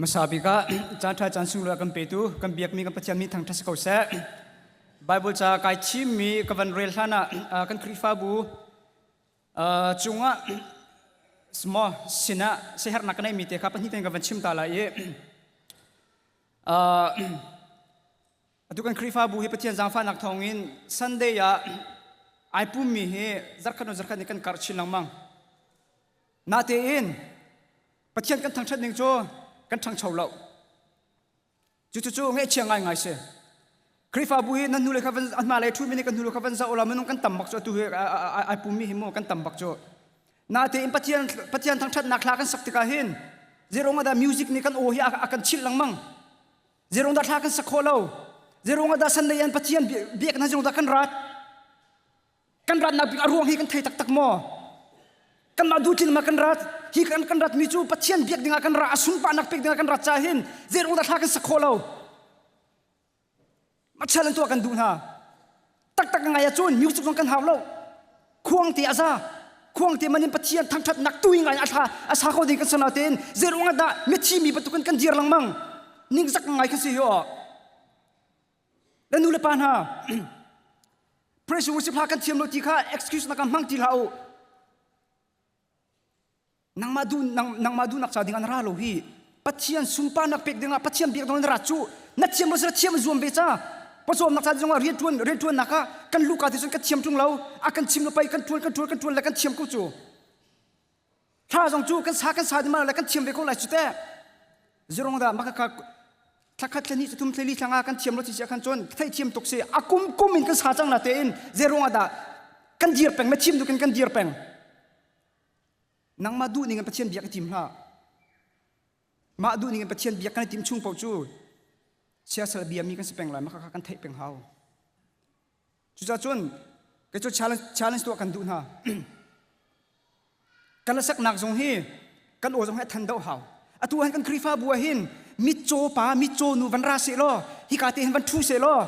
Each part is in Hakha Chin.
Hmasa bik ah caan ṭha caan sunglawi a kan petu kan biakmi kan Pathian min thangṭhat si ko seh. Bible ca kai thimmi ka van rel hlan ah kan Khrihfabu cungah maw sinah siaherhnak ka neihmi te kha pahnih ten ka van chim ta lai i atu kan Khrihfabu hi Pathian zaangfahnak thawngin Sunday ah ai pummi hi zarkhat hnu zarkhat nih kan karh chin lengmang. Natein Pathian kan thangṭhat ning cu kan ṭhangcho lo. Cucu ngaihchia ngaingai si. Khrihfabu hi nan hnulei kha van a hmalei ṭhumi nih kan hnulei kha van zoh la minung kan tam bak cu atu hi ai pummi hi mu kan tam bak cu. Natein Pathian Pathian thangṭhatnak hla kan sak tikah hin zeirong ah dah music nih kan aw hi a kan chilh lengmang. Zeirong dah hla kan sak khawh lo. Zeirong ah dah Sunday an Pathian biakna zeirong dah kan rat. Kan ratnak bik a ruang hi kan thei taktak maw? Kanmah duhtlin ma kan rat? Hi kan kan ratmi cu Pathian biak dingah kan ra, a sunparnak pek dingah kan rat ca hin zeirung dah thla kan sak khawh lo? Machal an tuah kan duh hna. Taktak ngai ahcun music zong kan hau lo. Khuang te a za. Khuang te man in Pathian thangṭhatnak tui ngai a thla a sa kho ding kan sana tein zeirung ah dah mithi mi bantukin kan dir lengmang. Ningzak ngai kan si hi aw. Na nu le pa hna praise worship hla kan thiam lo ti kha excuse na kan hmang ti hlah u. Nangmah du nangmah duhnak ca ding an ra lo hi. Pathian sunparnak pek dingah Pathian biak ding na rat cu na thiam lo sila thiam zuam ve ca. Pawcawmnak ca zongah rian tuan rian tuannak ah kan luka te cun kan thiam tung lo. A kan chim lo pei kan tuan kan tuan kan tuan le kan thiam ko cu. Thla zong cu kan sa kan sa ding le kan thiam ve ko lai cu teh. Zirong dah maka ka thlakhat thlani thum thleli thlanga kan thiam lo ti sia khan cun thei thiam tuk si a kum kum in kan sa cang na tein zerong ah dah kan dir peng ma thiam dukin kan dir peng nangmah duh ning in Pathian biak i tim hlah mah duh ning in Pathian biak kan i tim chung paoh cu siasal bia mi kan si peng lai maka kha kan theih peng hau Cucaah cun kei cu challenge, challenge tuah kan duh hna. kan saknak zong hi kan aw zong hi a than deuh hau. Atu han kan Khrihfabu ah hin mitcaw pa mitcaw nu van ra seh law hika te hin van ṭhu seh law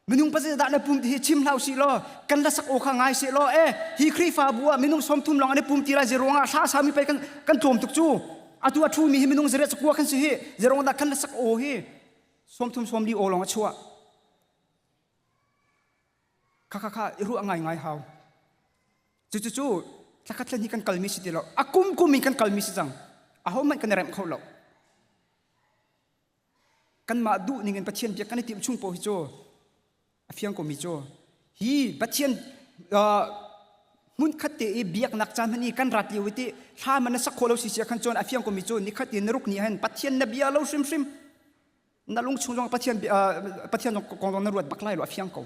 minung pa dah na pum ti hi chim hlah usih law kan la sak aw kha ngai seh law eh hi Khrihfabu ah minung 30 lawng an i pum ti lai zeruang ah hla sami pei kan kan tlawm tuk cu atu a ṭhumi hi minung zariat zakua kan si hi zeruang dah kan la sak aw hi 30 40 aw lawng a chuah Kha kha i ruah ngaingai hau. Cucu thlakhat thlen hi kan kalmi si ti lo. A kum kum in kan kalmi si cang. Ahohmanh kan i remh kho lo. Kanmah duh ning in Pathian biak kan i timh chung paoh hi cu a fiang komi cu hi Pathian hmunkhat te i biaknak caan hman i kan rat lio i ti thla man na sak khawh lo si sia khan cun a fiang komi cu nikhat in naruk ni hen Pathian na bia lo hrimhrim na lung chung zong Pathian Pathian kong zong na ruat bak lai lo a fiang ko.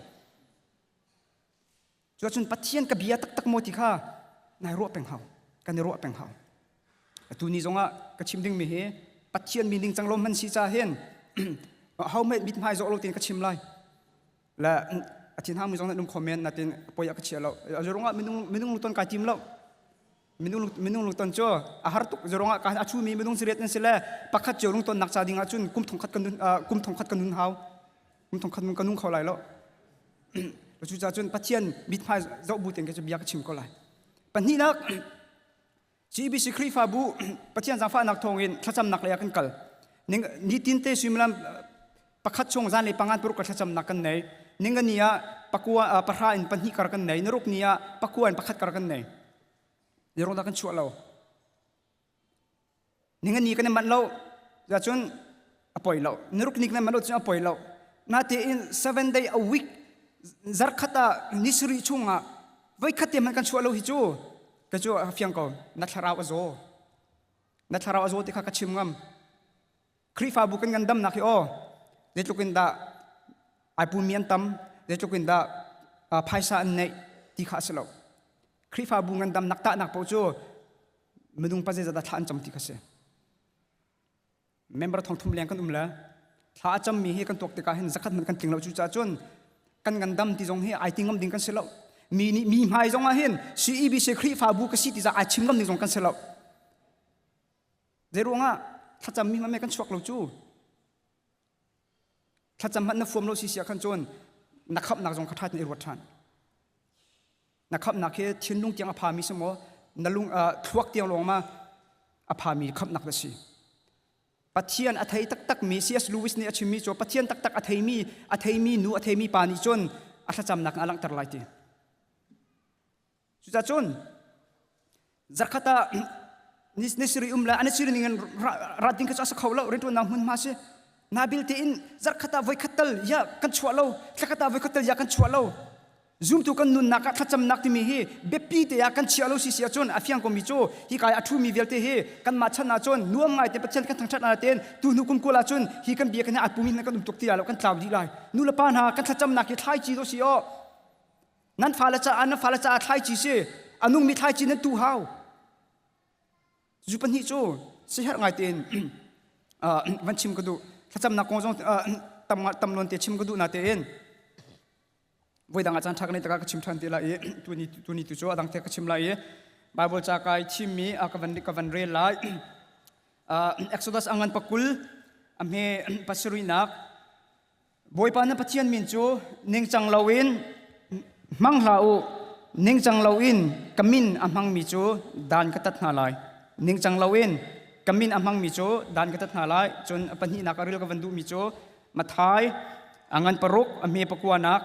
Cuacun Pathian ka bia taktak maw ti kha nai ruah peng hau. Kan i ruah peng hau. Atu ni zongah ka chim dingmi hi Pathian mi ningcang lo hman si ca hin ho hmanh mithmai zawh lo tein ka chim lai. Le a thin hang mi zong nan um kho men natin poi ah ka chia lo. Zurungah minung minung ton kai tim lo. Minung minung lungton cu a har tuk zurungah ka a chumi minung siriat nan si le pakhat cio lungton nak ca ding ahcun kum thongkhat kan kum thongkhat kan nun hau. Kum thongkhat mun kan nung kho lai lo. Cucaah cun Pathian mithmai zoh bu tein ka cu bia ka chim ko lai. Pahnihnak CBC Khrihfabu Pathian zaangfahnak thawngin thlacamnak lei ah kan kal. Nitin te suimilam pakhat chung zanlei pangan paruk ka thlacamnak kan nei. Ningani ah pakua pahra in pahnih kar kan nei. Naruk ni ah pakua in pakhat kar kan nei. Nirong dah kan chuah lo. Ningani kan i manh lo. Cun a poi lo. Niruk ni kan i manh lo cun a poi lo. Natein seven day a week zarkhat ah ni sarih chungah voikhat te hmanh kan chuah lo hi cu ka cu a fiang ko na thlarau a zaw na thlarau a zaw ti kha ka chim ngam Khrihfabu kan ngandamnak hi aw zeitluk in dah ai pumi an tam zeitluk in dah phaisa an neih ti kha a si lo Khrihfabu ngandamnak tahnak paoh cu minung pa zeizat dah thla an cam ti kha si member thong thum leng kan um le thla a cammi hi kan tuak tikah hin zakhat hmanh kan tling lo cu caah cun kan ngandam ti zong hi ai ti ngam ding kan si lo mi nih mi hmai zong ah hin CEBC Khrihfabu ka si ti za ai chim ngam ding zong kan si lo Zeiruangah thlacam mi hmanh kan chuak lo cu? Thlacam hmanh na fuam lo si sia khan cun na khamhnak zong kha ṭha tein i ruat ṭhan. Na khamhnak hi thinlung tiang a phami si maw na lung thluak tiang lawng ma a phami khamhnak na si. Pathian a thei taktakmi C.S. Lewis nih a chimmi cu Pathian taktak a theimi a theimi nu a theimi pa nih cun a thlacamnak in a langhter lai ti. Cucacun zarkhat ah ni siri um le an siri ning in rat ding kha cu a si kho lo rianṭuannak hmunhma si. Nabil tein zarkhat ah voikhat tal ya kan chuah lo, thlakhat ah voikhat tal ya kan chuah lo. Zumtu kan nunnak ah thlacamnak timi hi biapi te ah kan chia lo si si ahcun a fiang komi cu hi kai a ṭhumi vialte hi kanmah chan ahcun nuam ngai te Pathian kan thangṭhat na tein tu hnu kum kul ahcun hi kan bia kan hi aa pumi kan um tuk ti lai lo kan tlau dih lai. Nu le pa hna kan thlacamnak hi thlaici do si aw. Nan fale caah nan fale caah thlaici si a nungmi thlaici nan tu hau. Zu pahnih cu siherh ngai tein van chim ka duh. Thlacamnak kong zong tam tam nawn te chim ka duh na tein voidang ah caan ṭha ka neih tikah ka chim ṭhan te lai i tuni tuni tu cu a dang te ka chim lai i Bible ca kai thimmi ka van ka van rel lai. Exodus a ngan pakul a hme pasarihnak Bawipa na Pathian min cu ningcang loin hmang hlah u. Ningcang loin ka min a hmangmi cu dan ka tat hna lai. Ningcang loin ka min a hmangmi cu dan ka tat hna lai. Cun a pahnihnak a ril ka van duhmi cu Mathai a ngan paruk a hme pakuanak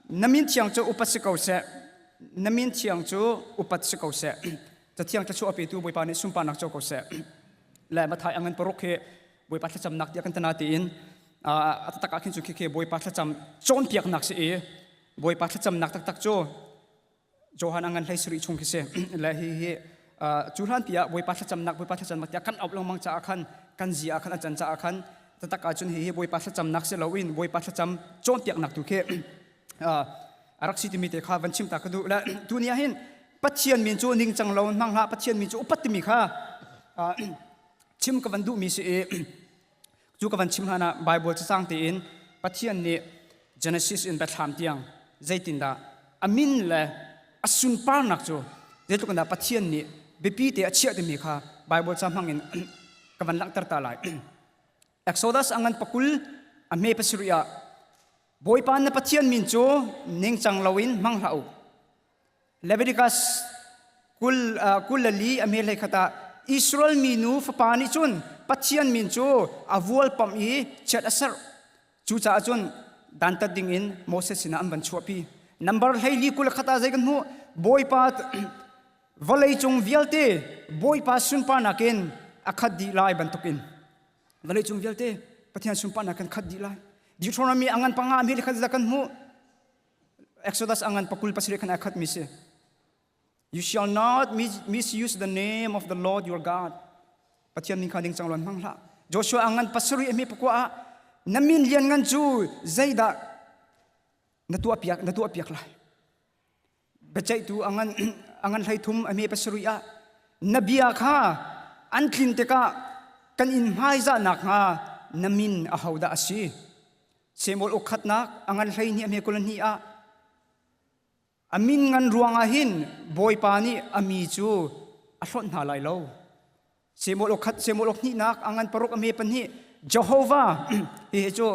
na min thiang cu upat si ko seh. Na min thiang cu upat si ko seh. Cathiang thluachuah a petu Bawipa nih sunparnak co ko seh. Le Mathai a ngan paruk hi Bawipa thlacamnak tiah kan tana tiin a taktak ah khin cu khi Bawipa thlacam cawnpiaknak si i Bawipa thlacamnak taktak cu Johan a ngan hlei sarih chung khi si le hi hi cu hlan pi ah Bawipa thlacamnak Bawipa thlacamnak tiah kan auh lengmang caah khan kan zia ah khan a can caah khan taktak ahcun hi hi Bawipa thlacamnak si loin Bawipa thlacam cawnpiaknak tu khi a rak si timi te kha van chim ta ka duh le tuni ah hin Pathian min cu ningcang lo hmang hlah Pathian min cu upat timi kha chim ka van duhmi si i cu ka van chim hlan ah Bible cacang tein Pathian nih Genesis in Biathlam tiang zeitindah a min le a sunparnak cu zeitluk in dah Pathian nih biapi te a chiah timi kha Bible ca hmang in ka van langhter ta lai. Exodus a ngan pakul a hme pasarih ah Bawipa na Pathian min cu ningcang loin hmang hlah u. Leviticus kul le li a hme khat ah Israel minu fapa nih cun Pathian min cu a vualpamh i chiat a serh. Cucaah cun dantat ding in Moses sinah an van chuahpi. Number 14 kul khat ah zei kan hmuh? Bawipa vawlei cung vialte Bawipa sunparnak in a khat dih lai bantukin vawlei cung vialte Pathian sunparnak kan khat dih lai. Deuteronomy a ngan panga a hme khat kan hmuh. Exodus a ngan pakul pasarih khan a khatmi si. You shall not misuse the name of the Lord your God. Pathian min kha ding cang loin hmang hlah. Joshua a ngan pasarih a hme pakua ah na min lian ngan cu zeidah na tuah piak na tuah piak lai. Biaceihtu a ngan a ngan hlei thum a hme pasarih ah na bia kha an tlin tikah kan in hmaizah nakhnga na min ahodah a si. Samuel ukkhatnak a ngan 12 a hme 22 ah a min ngan ruangah hin Bawipa nih a mi cu a hlonh hna lai lo. Samuel ukkhat Samuel uk hnihnak a ngan paruk a hme pahnih Jehovah hihi cu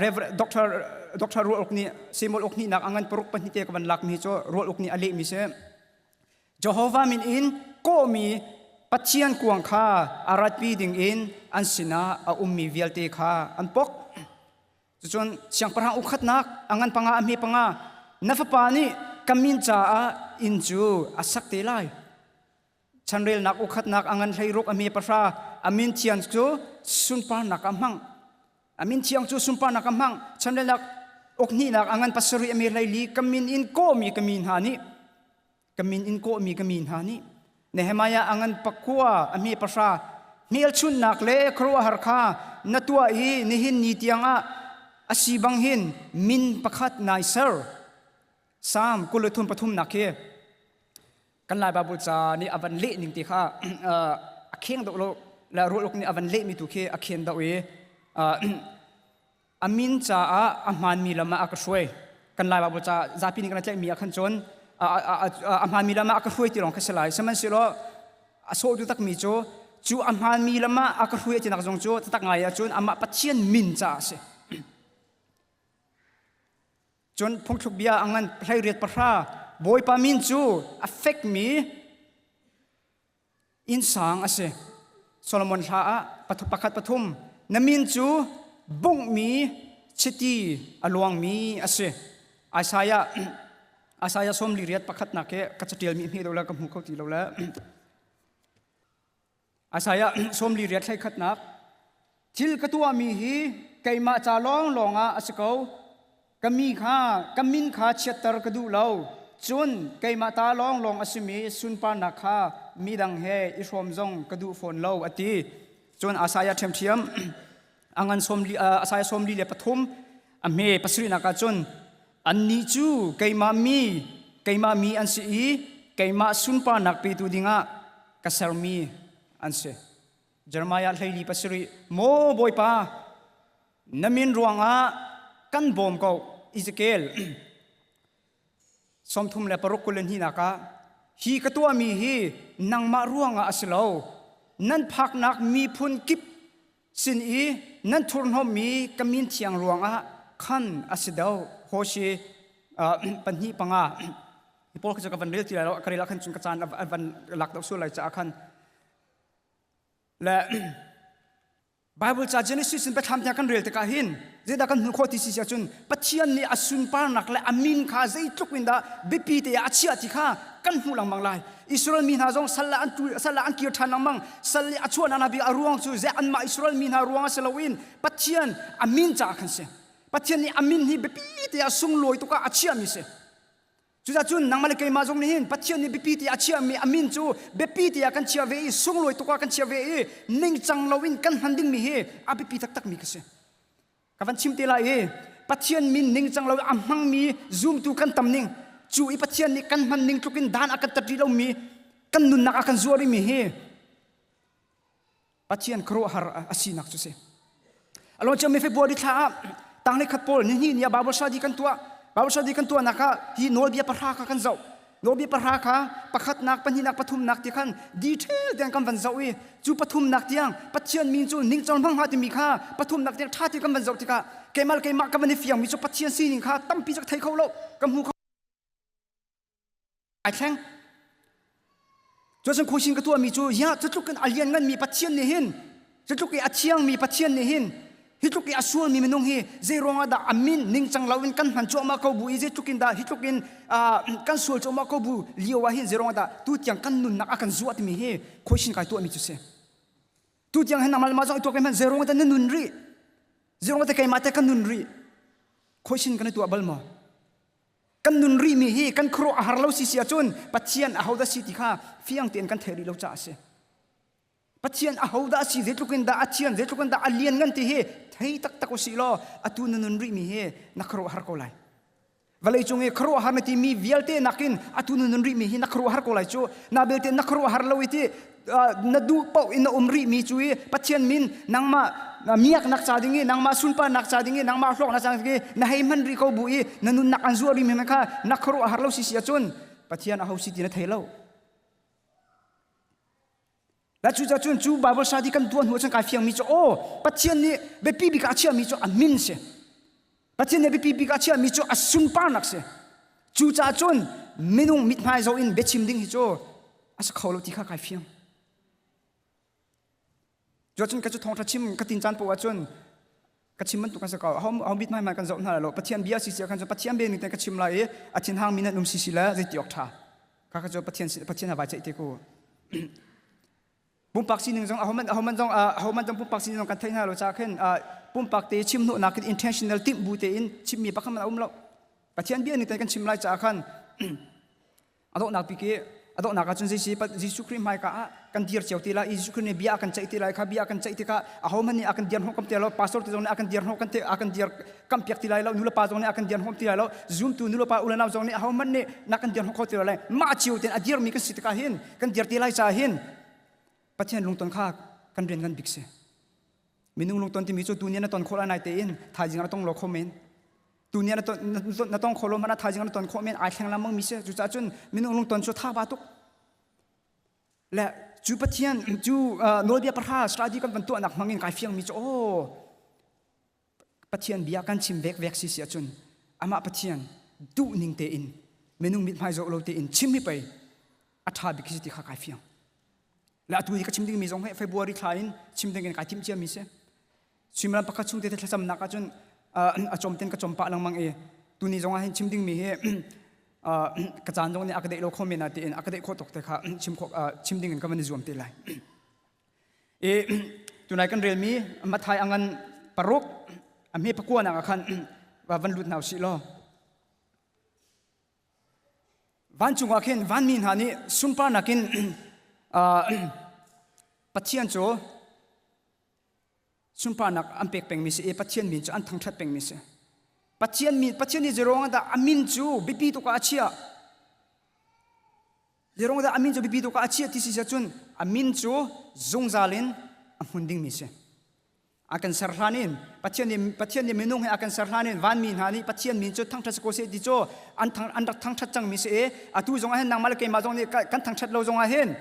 Reverend Dr. Dr. Rual Uk nih Samuel uk hnihnak a ngan paruk pahnih te ka van lakmi cu Rual Uk nih a lehmi si. Jehovah min in kawhmi Pathian kuang kha a ratpi dingin an sinah a ummi vialte kha an pok. Cucun siangpahrang ukhatnak a ngan panga a hme panga na fapa nih ka min caah inn cu a sak te lai. Chanrelnak ukhatnak a ngan 16 a hme pahra a min thian cu sunparnak a hmang. A min thiang cu sunparnak a hmang. Chanrelnak ukhnihnak a ngan pasarih a hme 14 ka min in kawhmi ka mi hna nih ka min in kawhmi ka mi hna nih Nehemiah a ngan pakua a hme pahra hmelchunhnak le khuaruahhar kha na tuah i nihin ni tiangah a si bang hin min pakhat nai ser Psalm 23 pathumnak khi kan Lai Baibal ca nih a van leh ning ti kha a kheng deuh lo le rualuk nih a van lehmi tu khi a khen deuh i A min caah a hmaanmi lam ah a ka hruai. Kan Lai Baibal ca zapi nih kan tlaihmi ah khan cun a hmaanmi lam ah a ka hruai ti lawng kha si lai. Sihmanhsehlaw a sawhtu takmi cu cu a hmaanmi lam ah a ka hruai tinak zong cu taktak ngai ahcun amah Pathian min caah a si. Cun phungthluk bia a ngan 18 pahra Bawipa min cu a fekmi Innsang a si. Solomon hla ah pakhat pathum na min cu bunghmi chiti a luangmi a si. Isaiah Isaiah 48 pakhatnak hi ka catialmi hme lo le ka hmu kho ti lo le Isaiah 48 thlaikhatnak thil ka tuahmi hi keimah ca lawnglawng ah a si ko. Ka mi kha ka min kha chiatter ka duh lo. Cun keimah ta lawnglawng a simi sunparnak kha midang he i hrawm zong ka duh fawn lo a ti. Cun Isaiah ṭhiamṭhiam a ngan sawmli Isaiah 43 a hme pasarihnak ah cun annih cu keimah mi keimah mi an si i keimah sunparnak petu dingah ka sermi an si. Jeremiah 14 pasarih Maw Bawipa na min ruangah kan bawm ko Ezekiel 36 21 ah hi ka tuahmi hi nangmah ruangah a si lo nan phaknak miphun kip sin i nan thurhnawmmi ka min thiang ruangah khan a si do Hoshi pahnih panga hi pawl kha cu ka van rel ti lai lo ka rel ah khan cun ka caan a van lak deuh sual lai caah khan le Bible ca Genesis in biathlam tiang kan rel tikah hin zeidah kan hmuh khawh ti si ahcun Pathian nih a sunparnak le a min kha zeitluk in dah biapi te ah a chiah ti kha kan hmuh lengmang lai. Israel mi hna zong sal ah an sal ah an kir ṭhan lengmang. Sal i a chuahnak bik a ruang cu zei anmah Israel mi hna ruang a si loin Pathian a min caah khan si. Pathian nih a min hi biapi te ah sunglawi tuk ah a chiahmi si. Cucacun nangmah le keimah zong nih hin Pathian nih biapi ti a chiahmi a min cu biapi ti ah kan chiah ve i sunglawi tuk ah kan chiah ve i ningcang loin kan hman dingmi hi a biapi taktakmi ka si. Ka van chim te lai i Pathian min ningcang lo a hmangmi zumtu kan tam ning cu i Pathian nih kan hman ning tluk in dan a kan tat rih lomi kan nunnak a kan zuar rihmi hi Pathian khuaruahhar a sinak cu si. Along cem February thla ah tangle khat pawl ni ni ah Bible study kan tuah. Bible study kan tuahnak ah hi nawlbia pahra kha kan zoh. Nawlbia pahra kha pakhatnak, pahnihnak, pathumnak ti khan detail tiang kan van zoh i cu pathumnak tiang Pathian min cu ningcang hmang hlah timi kha pathumnak tiang ṭha ti kan van zoh tikah keimah le keimah ka van i fiangmi cu Pathian sining kha tampi cu ka thei kho lo, ka hmu kho Ai thleng. Cuacun khuasing ka tuahmi cu ya cutluk in a liannganmi Pathian nih hin cutluk i a thiangmi Pathian nih hin hi tluk i a sualmi minung hi zei ruangah dah a min ningcang loin kan hman cuahmah ko bu i zeitluk in dah hi tluk in kan sual cuahmah ko bu lio ah hin zei ruangah dah tu tiang kan nunnak a kan zuah timi hi khuasing kai tuahmi cu si. Tu tiang hin nangmah le mah zong i tuak hmanh zei ruangah dah na nun rih? Zei ruangah dah keimah te ka nun rih? Khuasing kan i tuah bal maw? Kan nun rihmi hi kan khuaruah a har lo si si ahcun Pathian ahodah si ti kha fiang tein kan theih rih lo caah a si. Pathian ahodah a si, zeitluk in dah a thian, zeitluk in dah a lian ngan ti hi thei taktak u sih law atu na nun rihmi hi na khuaruah har ko lai. Vawlei cung i khuaruah har na timi vialte nakin atu na nun rihmi hi na khuaruah har ko lai cu. Na belte na khuaruah har lo i ti na duh paoh in na um rihmi cu i Pathian min nangmah miaknak ca ding i nangmah sunparnak ca ding i nangmah hlawknak ca ding i na hei hman rih ko bu i na nunnak an zuah rihmi kha na khuaruah har lo si si ahcun Pathian aho si ti na thei lo. La cu cun cu Bible study kan tuah hnu cun kai fiangmi cu aw Pathian nih biapi bik ah a chiahmi cu a min si. Pathian nih biapi bik ah a chiahmi cu a sunparnak si. Cucaah cun minung mithmai zoh in biachim ding hi cu a si kho lo ti kha kai fiang. Cuacun ka cu thawngṭha chim ka tin caan poah ahcun ka chim bantuk kan si ko. Ho ho mithmai hmai kan zoh hna lo. Pathian bia si si khan cu Pathian bia ning te ka chim lai i a thinhang mi nan um si si le zeiti awk ṭha. Kha ka cu Pathian Pathian ha vai ceih te ku. Pumpak sining zong ahoman ahoman zong ahoman zong pumpak sining zong kan theih hna lo ca khin pumpak te chim hnawhnak in intentional timh bu tein chimmi pakhat man a um lo. Pathian bia ning te kan chim lai caah khan a donghnak bik i a donghnak ahcun zei Jesuh Khrih hmaika ah kan dir cio ti lai Jesuh Khrih nih bia a kan ceih ti lai kha bia a kan ceih tikah ahohmanh nih a kan dir hnawh kam ti lo pastor te zong nih a kan dir hnawh kan te a kan dir kam piak ti lai lo nulepa zong nih a kan dir hnawh ti lai lo zumtu nulepa ulenau zong nih ahohmanh nih na kan dir hnawh kho ti lo lai mah cio ten a dirmi kan si tikah hin kan dir ti lai caah hin Pathian lungton kha kan rian ngan bik si minung lungton timi cu tu ni na ton khawh lai nai tein thaizing na tong lo kho men tu ni na tong kho lo hmanh ah thaizing na ton khawh men ai thleng lengmang mi si cucaah cun minung lungton cu tha ba tuk le cu Pathian cu nawlbia pahra study kan van tuahnak hmangin kai fiang mi cu aw Pathian bia kan chim vek vek si si ahcun amah Pathian duh ning tein minung mithmai zoh lo tein chim hi pei a ṭha bik si ti kha kai fiang. Le atu hi ka chim dingmi zong hi February thla in chim ding in kai timh ciami si. Suimilam pakhat chung te thlacamnak ahcun a cawm ten ka cawm pah lengmang i tuni zong ah hin chim dingmi hi ka caan zong nih a ka deih lo kho men ah tiin a ka deih khawh tuk te kha chim khawh chim ding in ka van i zuam te lai. I tunai kan relmi Mathai angan paruk a hme pakua nak ah khan van lut hna usih law Vancung ah khin vanmi hna nih sunparnak in Pathian cu sunparnak an pek pengmi si i Pathian min cu an thangṭhat pengmi si. Pathian min Pathian nih zeiruang dah a min cu biapi tuk ah a chiah? Zeiruang dah a min cu biapi tuk ah a chiah ti si cun a min cu zungzal in a hmun dingmi si. A kan ser hlan in Pathian nih Pathian nih minung he a kan ser hlan in vanmi hna nih Pathian min cu thangṭhat si ko seh ti cu an thang an rak thangṭhat cangmi si i atu zong ah hin nangmah le keimah zong nih kan thangṭhat lo zong ah hin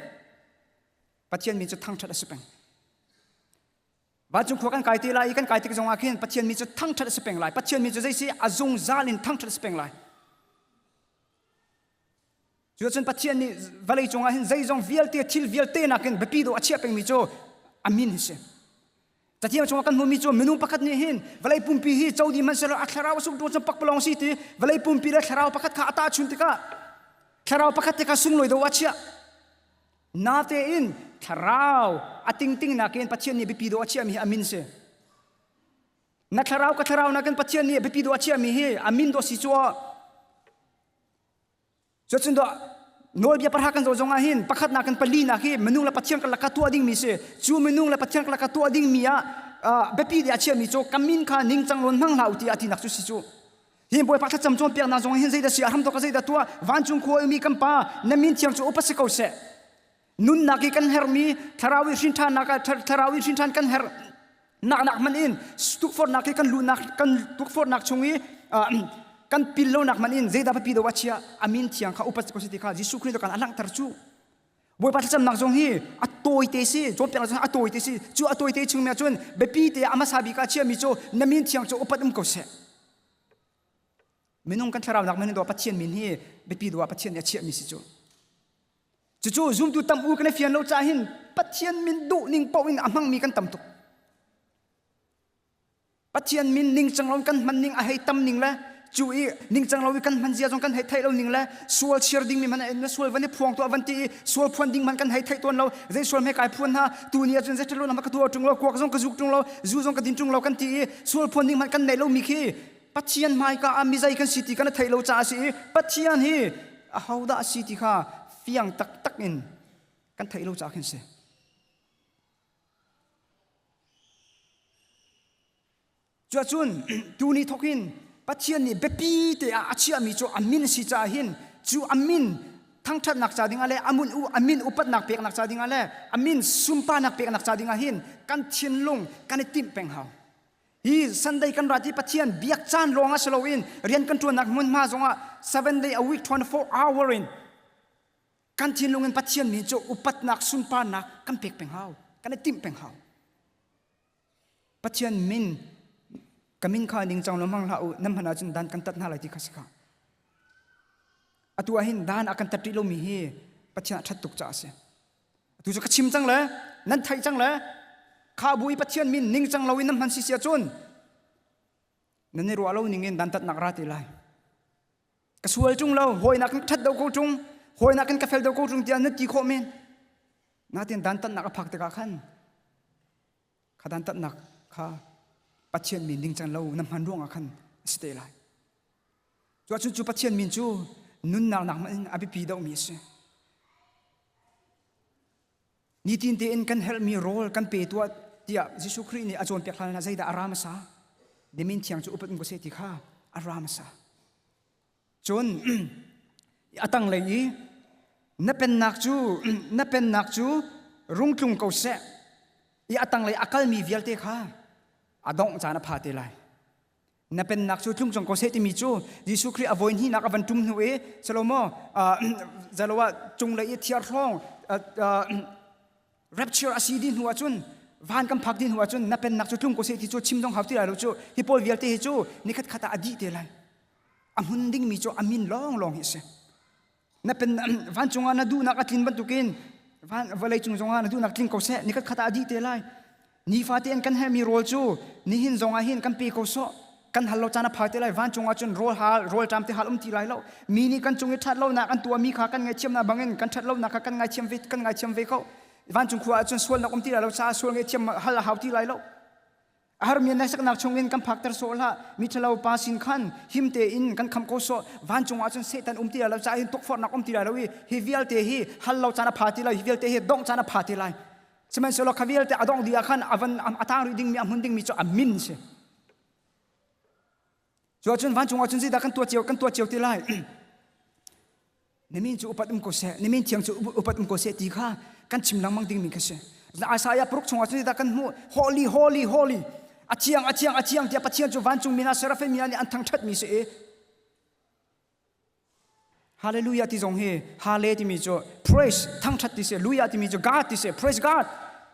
Pathian min cu thangṭhat a si peng. Vancung khua kan kai te lai i kan kai tik zong ah khin Pathian min cu thangṭhat a si peng lai. Pathian min cu zei si a zungzal in thangṭhat a si peng lai. Cuacun Pathian nih vawlei cungah hin zeizong vialte thil vialte nakin biapi dawh a chiah pengmi cu a min hi si. Cathiang chungah kan hmuhmi cu minung pakhat nih hin vawlei pumpi hi co dih hmanhsehlaw a thlarau a sung ṭung cun pakpalawng si ti vawlei pumpi le thlarau pakhat kha a tahchun tikah thlarau pakhat te kha sunglawi dawh a chiah. Natein thlarau a tingting nakin Pathian nih biapi dawh a chiahmi hi a min si. Na thlarau ka thlarau nakin Pathian nih biapi dawh a chiahmi hi a min dawh si cu Cucun dawh nawlbia pahra kan zoh zong ah hin pakhatnak in palinak hi minung le Pathian karlak kha tuah dingmi si. Cu minung le Pathian karlak kha tuah dingmi ah biapi dih a chiahmi cu ka min kha ningcang lawn hmang hlah u ti a tinak cu si cu. Hi Bawipa thlacam cawnpiaknak zong hin zeidah si a hramthawk ah zeidah tuah vancung khua umi kan pa na min thiang cu upat si ko seh. Nunnak i kan herhmi thlarau i hrinṭhannak ah thlarau i hrinṭhan kan herh nak nak hmanh in tukforhnak i kan luhnak kan tukforhnak chung i kan pil lonak hmanh in zeidah biapi deuh a chia a min thiang kha upat ko si ti kha Jesuh Khrih kan a langhter cu Bawipa thlacamnak zong hi a tawite si cawnpiaknak zong a tawite si cu a tawite chung mi ahcun biapi te a hmasa bik ah chiami cu na min thiang cu upat um ko seh minung kan thlarau nak min do Pathian min hi biapi deuh ah Pathian nih a chiahmi si cu Cucu zumtu tam u kan i fian lo caah hin Pathian min duh ning paoh in a hmangmi kan tam tuk. Pathian min ningcang lo kan hman ning a hei tam ning le cu i ningcang lo i kan hman zia zong kan hei theih lo ning le sual chir ding mi hmanh na sual van i phuang tuah van ti i sual phuan ding hmanh kan hei theih tawn lo zei sual hme kai phuan hna tu ni ahcun zei ṭhalo na ka tuah ṭung lo kuak zong ka zuk ṭung lo zu zong ka din ṭung lo kan ti i sual phuan ding hmanh kan neih lo mi khi Pathian hmaika ah mizei kan si ti kan theih lo caah a si i Pathian hi ahodah a si ti kha fiang taktak in kan theih lo caah khin si. Cuahcun tuni thawk hin Pathian nih biapi te ah a chiahmi cu a min si caah hin cu a min thangṭhatnak ca dingah le a min upatnak peknak ca dingah le a min sunparnak peknak ca dingah hin kan thinlung kan i timh peng hau. Hi Sunday kan rat i Pathian biak caan lawng ah si loin rian kan ṭuannak hmunhma zongah 7 day a week 24 hour in kan thinlung in Pathian min cu upatnak sunparnak kan pek peng hau kan i timh peng hau Pathian min ka min kha ningcang lo hmang hlah u nan hman ahcun dan kan tat hna lai ti kha si kha atu ah hin dan a kan tat rih lomi hi Pathian a ṭhat tuk caah a si Tu cu ka chim cang le nan theih cang le kha bu i Pathian min ningcang loin nan hman si si ahcun nan i ruah lo ning in dantatnak ra te lai. Ka sual ṭung lo, hawinak in ka ṭhat do ko ṭung, hawinak in ka fel do ko ṭung tiah na ti khawh men. Natin dantatnak a phak tikah khan kha dantatnak kha Pathian min ningcang lo na hman ruangah khan a si te lai. Cuahcun cu Pathian min cu nunnak nak hmanh in a biapi deuhmi a si. Nitin tein kan herhmi rawl kan pe tuah tiah Jesuh Khrih nih a cawnpiak hlan ah zeidah a ra hmasa? Na min thiang cu upat um ko seh ti kha a ra hmasa. Cun a tanglei i na pennak cu na pennak cu rung tlung ko seh i a tanglei a kalmi vialte kha a dongh caan a pha te lai. Na pennak cu tlung cang ko seh timi cu Jesuh Khrih a voi hnihnak a van ṭum hnu i Salomo zalo ah cunglei i thiarhlawng rapture a si dih hnu ahcun van kan phak dih hnu ahcun na pennak cu tlung ko seh ti cu chim zong hau ti lai lo cu hi pawl vialte hi cu nikhat khat ah a dih te lai a hmun dingmi cu a min lawnglawng hi a si na pen vancung ah na duhnak a tlin bantukin. Van vawlei cung zongah na duhnak tling ko seh, nikhat khat ah a dih te lai. Nifate in kan herhmi rawl cu nihin zongah hin kan pe ko sawh. Kan hal lo caan a phai te lai. Vancung ah cun rawl hal, rawl ṭam te hal um ti lai lo. Mi nih kan cung i ṭhat lonak an tuahmi kha kan ngaihthiamnak bangin kan ṭhat lonak kha kan ngaithiam ve, kan ngaithiam ve ko. Vancung khua ah cun sualnak um ti lai lo caah sual ngaihthiam hal a hau ti lai lo. A harmi hneksaknak chungin kan phakter sawh hlah. Mi ṭhalo pa sin khan him tein kan kham ko sawh. Vancung ah cun Satan um ti lai lo caah hin tukforhnak um ti lai lo i hi vialte hi hal lo caan a pha ti lai. Hi vialte hi dongh caan a pha ti lai. Sihmanhsehlaw kha vialte a dongh dih ah khan a van a tang rih dingmi a hmun dingmi cu a min si. Cu ahcun vancung ah cun zeidah kan tuah cio kan tuah cio ti lai? Na min cu upat um ko seh, na min thiang cu upat um ko seh ti kha kan chim lengmang dingmi kha si. Isaiah paruk chungah cun zeidah kan hmuh? Holy, holy, holy. A thiang, a thiang, a thiang tiah Pathian cu vancung mi hna seraphim mi hna nih an thangṭhatmi si i Hallelujah ti zong hi Hale timi cu praise thangṭhat ti si, Luya timi cu God ti si, praise God.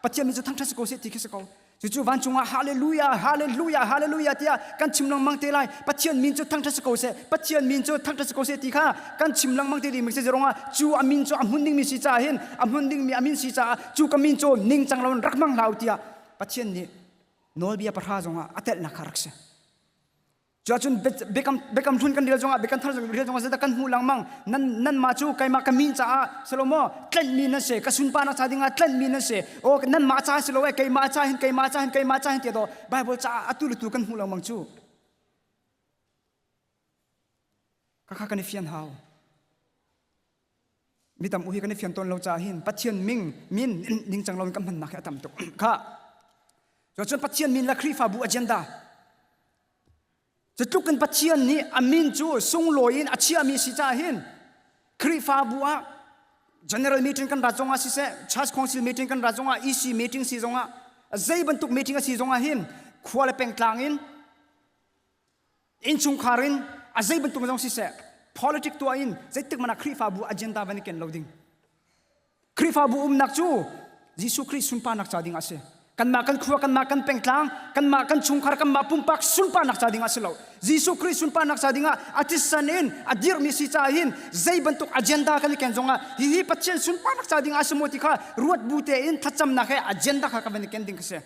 Pathian mi cu thangṭhat si ko seh ti khi si ko. Cucu vancung ah hallelujah, hallelujah, hallelujah tiah kan chim lengmang te lai. Pathian min cu thangṭhat si ko seh, Pathian min cu thangṭhat si ko seh ti kha kan chim lengmang te ding mi si ruangah cu a min cu a hmun dingmi si caah hin a hmun dingmi a min si caah cu ka min cu ningcang lo in rak hmang hlah u tiah Pathian nih nawlbia pahra zongah a telhnak kha rak si. Cuahcun biakam biakam hlun kan rel zongah biakam thar rel zongah zeidah kan hmuh lengmang nan nanmah cu keimah ka min caah silo maw tlenhmi nan si ka sunparnak ca dingah tlenhmi nan si aw nanmah ca si lo eh keimah ca hin keimah ca hin keimah ca hin tiah daw Bible caah atu le tu kan hmuh lengmang cu khakha kan i fian hau mi tam u hi kan i fian tawn lo caah hin Pathian ming min ningcang loin kan hmannak hi a tam tuk kha cuahcun Pathian min le Khrihfabu agenda Cutluk in Pathian nih a min cu sunglawi in a chiahmi si caah hin Khrihfabu ah general meeting kan rat zongah siseh, church council meeting kan rat zongah, EC meeting si zongah, zei bantuk meeting a si zongah hin khua le pengtlang in innchungkhar in a zei bantuk zong siseh, politic tuah in zeitik hmanh ah Khrihfabu agenda van i ken lo ding. Khrihfabu umnak cu Jesuh Khrih sunparnak ca ding a si. Kanmah kan khua, kanmah kan pengtlang, kanmah kan chungkhar, kanmah pumpak sunparnak ca ding a si lo. Jesuh Khrih sunparnak ca ding ah a thisen in a dirhmi si caah hin zei bantuk agenda kan i ken zongah hihi Pathian sunparnak ca ding a si maw ti kha ruat bu tein thlacamnak he agenda kha kan van i ken ding ka si.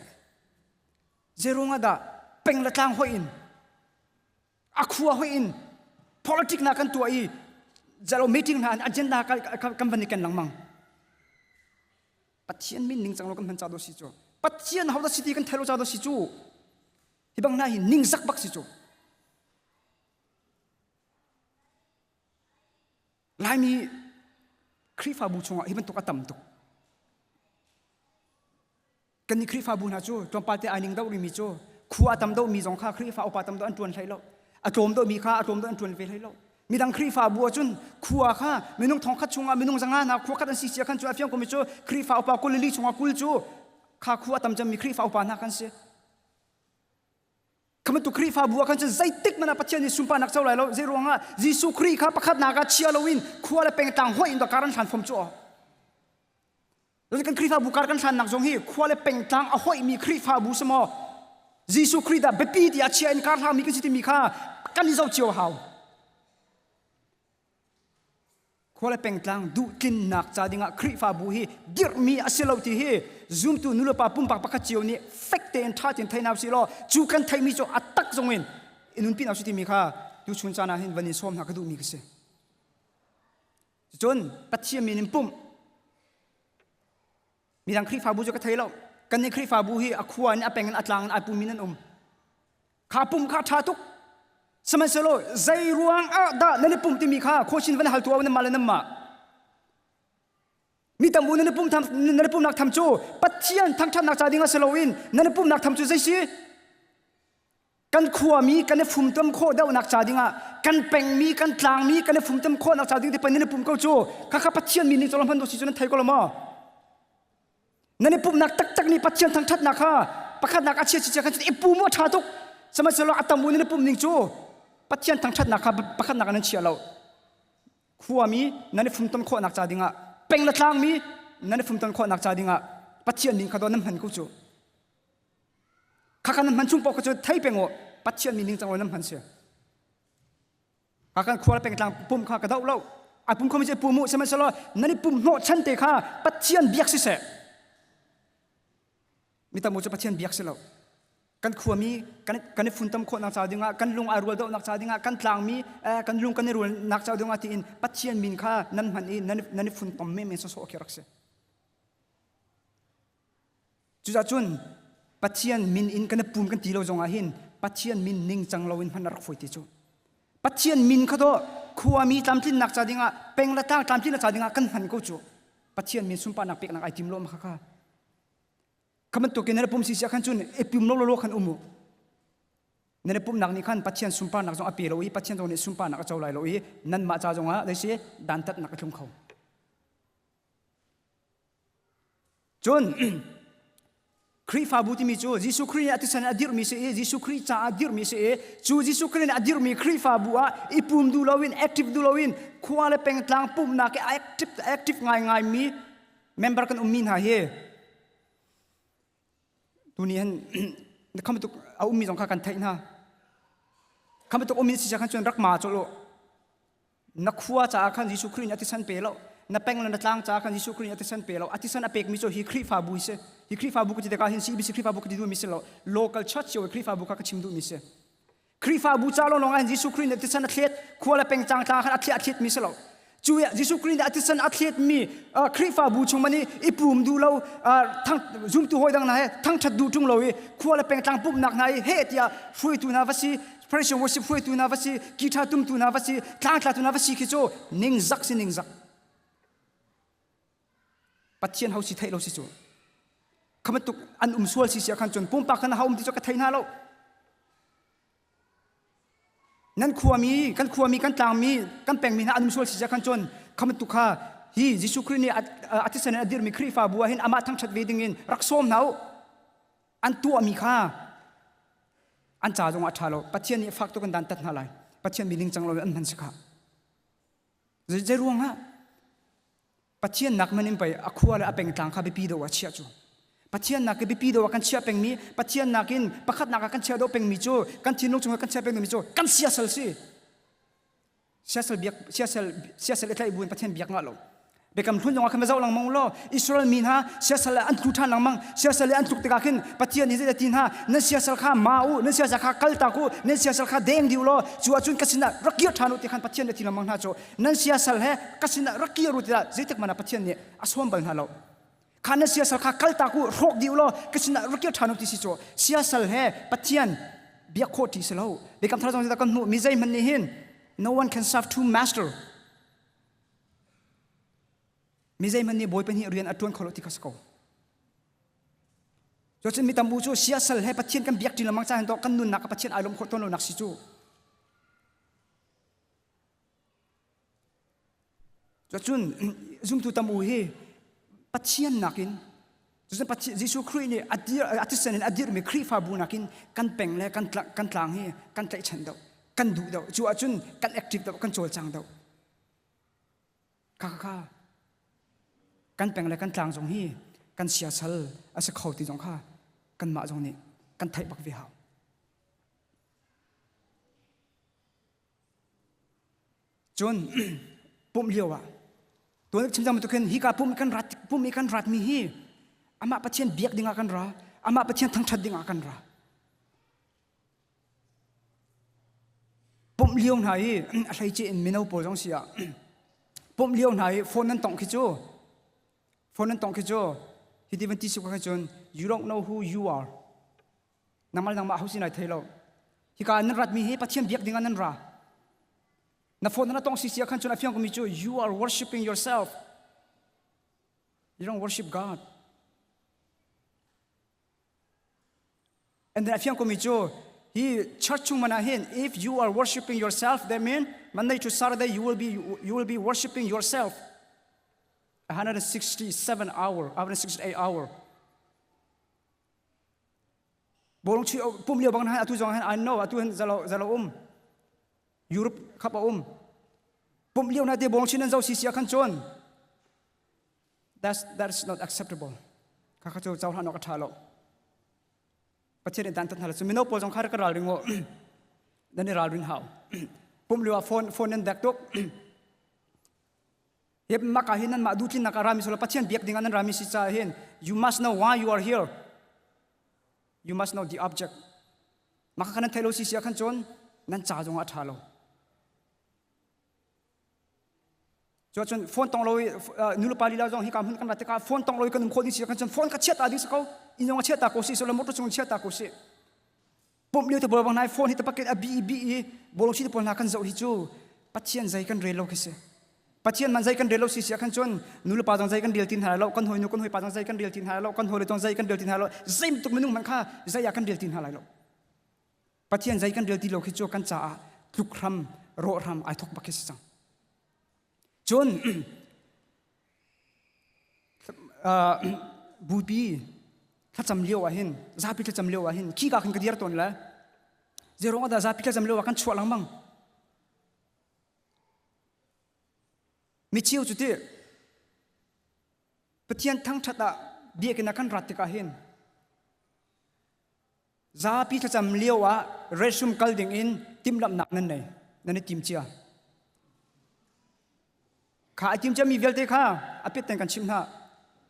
Zei ruangah dah peng le tlang hoih in a khua hoi in politic na kan tuah i zalo meeting hna an agenda kan van i ken lengmang Pathian min ning cang lo kan hman ca do si cu Pathian ho da si ti kan thelo ca do si cu hi bang hna hi ning zak bak si cu Laimi Khrihfabu chungah hi bantuk a tam tuk Kannih Khrihfabu hna cu tlawmpal te ai ning deuh rihmi cu khua a tam deuhmi zong kha Khrihfa upa tam deuh an ṭuan hlei lo. A tlawm deuhmi kha a tlawm deuh an ṭuan ve hlei lo. Midang Khrihfabu ahcun khua kha minung thongkhat chungah minung zanga hna khua khat an si sia khan cu a fiang komi cu Khrihfa upa 22 chungah 20 cu kha khua a tam cemmi Khrihfa upa hna kan si. Kha bantuk Khrihfabu ah khan cun zeitik hmanh ah Pathian nih sunparnak co lai lo. Zei ruangah Jesuh Khrih kha pakhatnak ah chia loin khua le pengtlang hoih in kar an hlan fom cu aw. Kan Khrihfabu kar kan hlannak zong hi khua le pengtlang a hoihmi Khrihfabu si maw Jesuh Khrih dah biapi ti a chia in kar hlangmi kan si timi kha kan i zoh cio hau. Khua le pengtlang duhtlinnak ca dingah Khrihfabu hi dirhmi a si lo ti hi zumtu nulepa pumpak pakhat cio nih fek tein ṭha tein thei hna usih law cu kan theihmi cu a tak zong in i nunpi hna usih timi kha tuchun caan ah hin van in sawm hna ka duhmi ka si. Cun Pathian min in pumh. Midang Khrihfabu cu ka thei lo. Kannih Khrihfabu hi a khua in a peng in a tlang in ai pumi nan um. Kha pum kha ṭha tuk. Sihmanhsehlaw zei ruang ah dah nan i pumh timi kha khawchin van hal tuah nan mah le nan mah. Mi tam u nan i pumh tham, nan i pumhnak tham cu Pathian thangṭhatnak ca ding ah si loin nan i pumhnak tham cu zei si? Kan khuami kan i fumtom khawh deuhnak ca dingah kan pengmi kan tlangmi kan i fumtom khawhnak ca ding ti pan nan i pum ko cu khakha Pathian min ning cawlong hman si cu nan thei ko lo maw? Nan i pumhnak taktak nih Pathian thangṭhatnak kha pakhatnak a chia chia khan i pum a ṭha tuk sihmanhsehlaw a tam u nan i pumh ning cu Pathian thangṭhatnak kha pakhatnak ah nan chia lo khuami nan i fumton khawhnak ca dingah peng le tlangmi nan i fumton khawhnak ca dingah Pathian min kha daw nan hman ko cu Khakha nan hman chung paoh kha cu thei peng u Pathian mi ningcang lo nan hman si. Kha kan khua le pengtlang pum kha ka doh lo. Ai pum khomi cu i pum u, sihmanhsehlaw nan i pum hnawhchan te kha Pathian biak siseh. Mi tam u cu Pathian biak si lo. Kan khuami kan kan i funtom khawhnak ca dingah kan lung ai rual deuhnak ca dingah kan tlangmi eh, kan lung kan i rualnak ca dingah tiin Pathian min kha nan hman i nan nan i funtom menmen sawsawh khi rak si. Cucacun Pathian min in kan i pum kan ti lo zongah hin Pathian min ningcang loin hman a rak fawi ti cu. Pathian min kha dawh khuami tlamtlinnak ca dingah peng le tlang tlamtlinnak ca dingah kan hman ko cu. Pathian min sunparnak peknak ai tim lo ma kha kha. Kha bantukin na pum si sia khan cun i pum lo lo khan um u. Na pumnak nih khan Pathian sunparnak zong a pe lo i Pathian zong nih sunparnak a co lai lo i nanmah ca zongah zei si dantatnak a tlung kho. Cun Khrihfabu timi cu Jesuh Khrih nih a thisen a dirhmi si i Jesuh Khrih caah dirhmi si i cu Jesuh Khrih nih a dirhmi Khrihfabu ah i pum duh loin active duh loin khua le pengtlang pumhnak i active active ngaingaimi member kan ummi hna hi tuni hin kham tuk a ummi zong kha kan theih hna kham tuk ummi si khan cun rak ma cawlh u Na khua caah khan Jesuh Khrih nih a thisen pe lo. Na peng le na tlang caah khan Jesuh Khrih nih a thisen pe lo. A thisen a pekmi cu hi Khrihfabu hi si. Hi Khrihfabu ka ti tikah hin CBC Khrihfabu ka ti duhmi si lo. Local church cio Khrihfabu kha ka chim duhmi si. Khrihfabu ca lawnglawng ah hin Jesuh Khrih nih a thisen a thlet, khua le peng cang tlang khan a thlet a thletmi si lo. Cu Jesuh Khrih nih a thisen a thletmi Khrihfabu chung man i i pum duh lo, thang zumtu hawi dang hna he thangṭhat duh ṭung lo i khua le pengtlang pumhnak hna i heh tiah hruaitu hna va si Pharisee worship hruaitu hna va si, guitar tumtu hna va si, tlangtlatu hna va si khi cu ningzak si ningzak. Pathian ho si theih lo si cu. Kha bantuk an um sual si si khan cun pumpak khan ha um ti cu ka thei hna lo. Nan khuami, kan khuami, kan tlangmi, kan pengmi hna an um sual si si khan cun kha bantuk kha hi Jesuh Khrih nih a thisen in a dirmi Khrihfabu ah hin amah thangṭhat ve dingin rak sawm hna u. An tuahmi kha an ca zongah a ṭha lo pathian nih fak tuk in dantat hna lai pathian mi ningcang lo an hman si kha zei ruangah pathian nak man in pei a khua le a pengtlang kha biapi do ah chiah cu pathian nak biapi do ah kan chiah pengmi pathian nakin pakhat nak ah kan chiah do pengmi cu kan thinlung chungah kan chiah pengmi cu kan siasal si Siasal biak siasal siasal i tlaih buin Pathian biak ngah lo. Biakam hlun zongah khan va zoh lengmang law Israel mi hna siasal an tlu ṭhan lengmang siasal an tluk tikah khin Pathian nih zeidah ti hna nan siasal kha ma u nan siasal kha kaltak u nan siasal kha deng dih u law cu ahcun ka sinah rak kir ṭhan u ti khan Pathian nih a ti lengmang hna cu nan siasal he ka sinah rak kir u tiah zeitik hmanh ah Pathian nih a sawm bal hna lo kha nan siasal kha kaltak u hrawk dih u law ka sinah rak kir ṭhan u ti si cu siasal he Pathian biak khawh ṭi si lo biakam thar zong kan hmuh mi zeihmanh nih hin no one can serve two master mi zeihmanh nih bawi pahnih rian a ṭuan kho lo ti kha si ko Cucun mi tam u cu siasal he Pathian kan biak ṭi lengmang caan to kan nunnak ah Pathian ai lawm khawh tawn lonak si cu Cucun zumtu tam u hi Pathian nakin cucun Pathian Jesuh Khrih nih a dir a thisen in a dirhmi Khrihfabu nakin kan peng le kan tlang kan tlang hi kan tlaihchan deuh kan duh deuh cu ahcun kan active deuh kan cawlcang deuh kha kha kha kan peng le kan tlang zong hi kan siasal a si kho ti zong kha kanmah zong nih kan theih bak ve hau Cun pumh lio ah tuan chim cang bantuk hin hika pumh kan rat pumh i kan ratmi hi amah Pathian biak dingah kan ra amah Pathian thangṭhat dingah kan ra pumh lio hna i a hleice in mino pawl zong si ah pumh lio hna i phone nan tongh khi cu phone nan tongh khi cu hiti van ti si ko cun you don't know who you are Nangmah nangmah ho sin ai thei lo. Hika nan ratmi hi Pathian biak ding ah nan ra. Na phone na tong si sia khan cun a fiang komi cu you are worshiping yourself. You don't worship God. And then a fiang komi cu hi church chung mana hin if you are worshiping yourself that mean Monday to Saturday you will be you will be worshiping yourself 167 hour 168 hour Bawlung chuih pum lio bang han atu zong han I know atu han zalo zalo um Europe khap a um pum lio na te bawlung chuih nan zo si sia khan chon that's that's not acceptable kha kha chu chau hlan ok tha lo pathian in dan tat hna chu mino pawl zong kha ka ral ring o nan i ral ring hau pum lio phone phone nan dek tuk. Hi maka hi nan mah duhtlinnak ah rami solo Pathian biak ding ah nan rami si caah hin you must know why you are here. You must know the object. Maka kha nan thei lo si sia khan cun nan ca zong ah a ṭha lo. Cu cun phone tong lo i nulepa lila zong hika hmun kan rat tikah phone tong lo i kan um khawh ding si khan cun phone ka chiat ta ding si ko. Inn zong a chiat ta ko si so le motor chung chiat ta ko si. Pumh lio te bol bang nai phone hi te paket a bi bi i bolong si te pawl hna kan zoh hi cu Pathian zei kan rel lo khi si. Pathian man zei kan rel lo si si khan cun nulepa zong zei kan rel tin hna lo kan hawinu kan hawipa zong zei kan rel tin hna lo kan hawile zong zei kan rel tin hna lo zei tuk minung man kha zei ah kan rel tin hna lai lo. Pathian zei kan rel ti lo khi cu kan caah tluk hram rawh hram ai thok bak khi si cang. Cun bupi thlacam lio ah hin zapi thlacam lio ah hin khi ka khin ka dir tawn le zeirong ah dah zapi thlacam lio ah kan chuah lengmang micheu cu ti Pathian thangṭhat ah biakinn ah kan rat tikah hin Zapi thlacam lio ah restroom kal ding in timhlamhnak nan nei. Nan i tim cia. Kha a tim ciami vialte kha a pit ten kan chimh hna.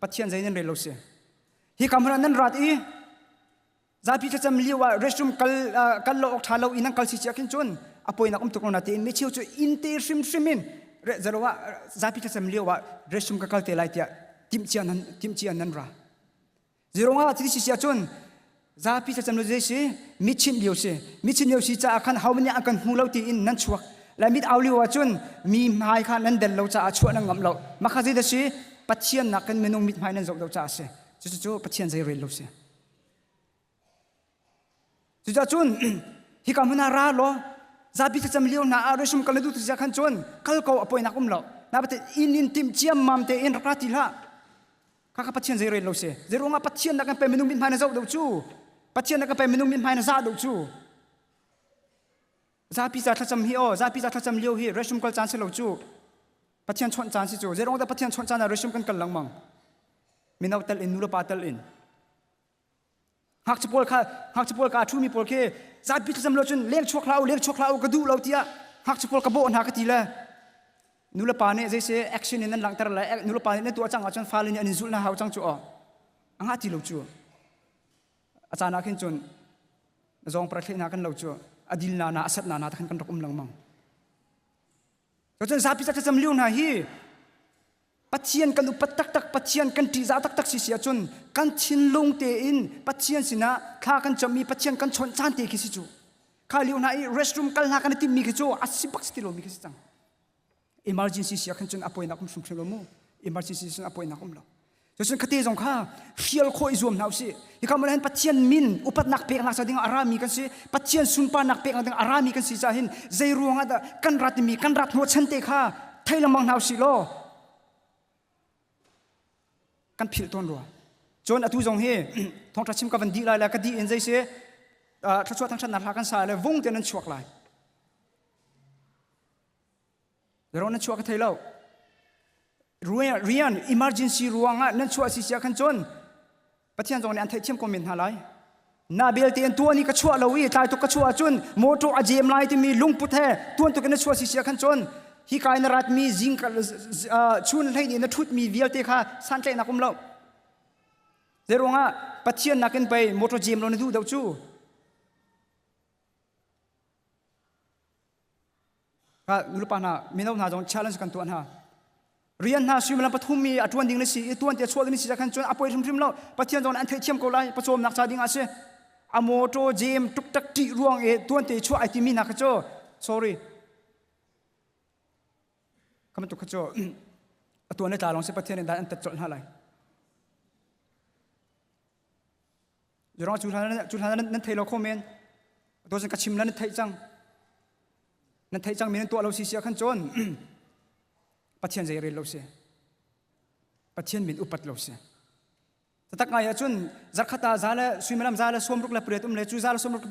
Pathian zei nan rel lo si. Hi kam hmun ah nan rat i zapi thlacam lio ah restroom kal kal lo awk ṭha lo i nan kal si cia khin cun a poinak um tuk lo na tiin mi cheu cu inn te hrimhrim in zalo ah zapi thlacam lio ah restroom ka kal te lai tiah timhcia nan timhcia nan ra. Zeirungah thil si si ahcun zapi thlacam lo zei si mitchinh lio si mitchinh lio si caah khan ho nih an kan hmu lo tiin nan chuak le mit au lio ahcun mi hmai kha nan del lo caah chuah nan ngam lo mah kha zeidah si Pathian nakin minung mithmai nan zoh lo caah si cucu Pathian zei rel lo si Cucaah cun hika hmun ah ra law zapi thlacam lio hna ah resum kal na duh ti khan cun kal ko a poinak um lo. Na Pathian inn in timh ciammam tein rak ra ti hlah. Kha kha Pathian zei rel lo si. Zei ruangah Pathian na kan pe minung mithmai na zoh deuh cu. Pathian na kan pe minung mithmai na zah deuh cu. Zapi ca thlacam hi aw zapi ca thlacam lio hi resum kal caan si lo cu. Pathian chawnh caan si cu. Zei ruang dah Pathian chawnh caan ah resum kan kal lengmang. Mino tel in nu le pa tel in. Ngakchia pawl kha ngakchia pawl ka ṭhumi pawl khi zapi thlacam lo cun leng chuak hlah u leng chuak hlah u ka duh lo tiah ngakchia pawl ka bawh hna ka ti le nulepa nih zeise action in nan langhter le nulepa nih nan tuah cang ahcun fale nih an in zulh na hau cang cu aw a ngah ti lo cu a caan ah khin cun zawng para thleh hna kan lo cu a dil na na a sat na na khan kan rak um lengmang cun zapi thlacam lio hna hi Pathian kan upat taktak, Pathian kan ṭihzah taktak si si ahcun kan thinlung tein Pathian sinah thla kan cam i Pathian kan chawnh caan te khi si cu. Kha lio hna i restroom kal hna kan i timmi khi cu a si bak si ti lomi khi si cang. Emergency si ah khan cun a poinak um hrimhrim lo mu. Emergency cun a poinak um lo. Cucun khate zong kha hrial khawh i zuam hna usih. Hika hmun hin Pathian min upatnak peknak ca ding a rami kan si. Pathian sunparnak peknak ding a rami kan si caah hin zei ruangah dah kan rat timi kan rat hnawhchan te kha thei lengmang hna usih law kan philh tawn rua. Cun atu zong hi thawngṭha chim ka van dih lai le ka dih in zei si thluachuah thangṭhatnak hla kan sa le vung te nan chuak lai. Ro nan chuah ka thei lo. Rian emergency ruangah nan chuah si sia khan cun Pathian zong nih an theihthiam ko men hna lai. Na belte in tuan i ka chuah lo i tlai tuk ka chuah ahcun motor a jem lai timi lungput he tuan tuk in na chuah si sia khan cun hi kai na ratmi zing chun hlei nih na ṭhutmi vialte kha santlaihnak um lo. Zeiruangah Pathian nakin pei motor jem lo na duh deuh cu. Nulepa hna mino hna zong challenge kan tuah hna. Rian hna suimilam pathum i a ṭuan ding na si i tuan tia chuah ding na si khan cun a poi hrimhrim lo. Pathian zong nih an theihthiam ko lai pawcawmnak ca ding ah si. A motor jam tuk tak ṭih ruang i tuan te chuah ai timi hna kha cu sorry. Kha bantuk kha cu a tuan le tla lawng si Pathian nih dan an tat colh hna lai. Jurong cu hlan cu hlan nan thei lo kho men. To cun ka chim la nan theih cang. Nan theih cang mi nan tuah lo si sia khan cun Pathian zei rel lo si. Pathian min upat lo si. Tatak ngai ahcun zarkhat ah za le suimilam za le sawmruk le pariat um le cu za le sawmruk